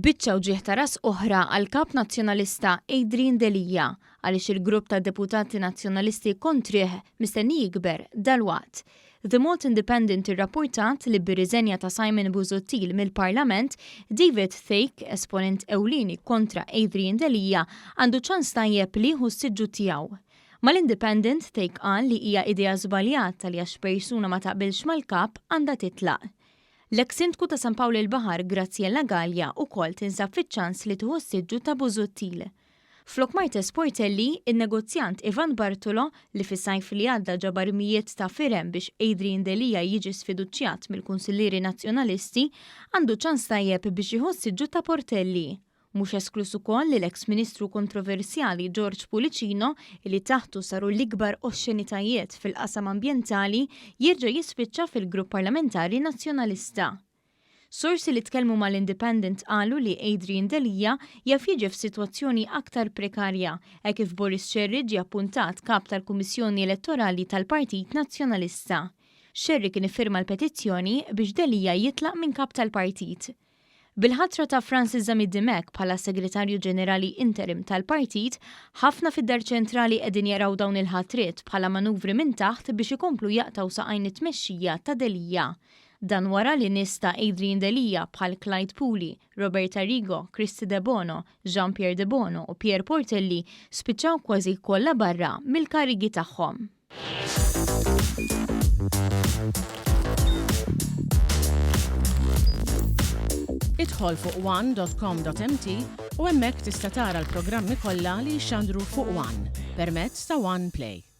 Biċċa wġigħ ta' ras oħra għall-Kap Nazzjonalista Adrian Delia għaliex il-grupp ta' deputati Nazzjonalisti kontrih mistenni jikber dalwaqt. The Malta Independent irrappurtat li bir-riżenja ta' Simon Busuttil mill-Parlament, David Thake, esponent ewlieni kontra Adrian Delia, għandu ċans tajjeb li jieħu s-siġġu tiegħu. Mal-Independent, Thake qal li hija idea żbaljata li għax persuna ma taqbilx mal-Kap għandha titlaq. L-eks Sindku ta' San Pawl il-Baħar Graziella Galea wkoll tinsab fiċ-ċans li tieħu s-siġġu ta' Busuttil. Flok Martes Portelli, in-negozjant Ivan Bartolo, li fis-sajf li għadda ġabar mijiet ta' firem biex Adrian Delia jiġi sfiduċjat mill-Kunsillieri Nazzjonalisti, għandu ċans tajjeb biex jieħu s-siġġu ta' Portelli. Mhux eskluż ukoll li l-eks Ministru kontroversjali George Pullicino, li taħtu saru l-ikbar oxxenitajiet fil-qasam ambjentali, jerġa' jispiċċa fil-Grupp Parlamentari Nazzjonalista. Sorsi li tkellmu mal-Independent qalu li Adrian Delia jaf jiġi f'sitwazzjoni aktar prekarja hekk kif Boris Scerri ġie appuntat Kap tal-Kummissjoni Elettorali tal-Partit Nazzjonalista. Scerri kien iffirma l-petizzjoni biex Delia jitlaq minn Kap tal-Partit. Bil-ħatra ta' Francis Zammit Dimech bħala Segretarju Ġenerali Interim tal-Partit, ħafna fid-Dar Ċentrali qegħdin jaraw dawn il-ħatriet bħala manuvri minn taħt biex ikomplu jaqtgħu saqajn it-tmexxija ta' Delia. Dan wara li nies ta' Adrian Delia bħal Clyde Puli, Robert Arrigo, Kristy Debono, Jean Pierre Debono u Pierre Portelli spiċċaw kważi kollha barra mill-karigi tagħhom. Idħol fuq one dot com dot mt u hemmhekk tista' tara l-programmi kollha li jixxandru fuq one permezz ta' One Play.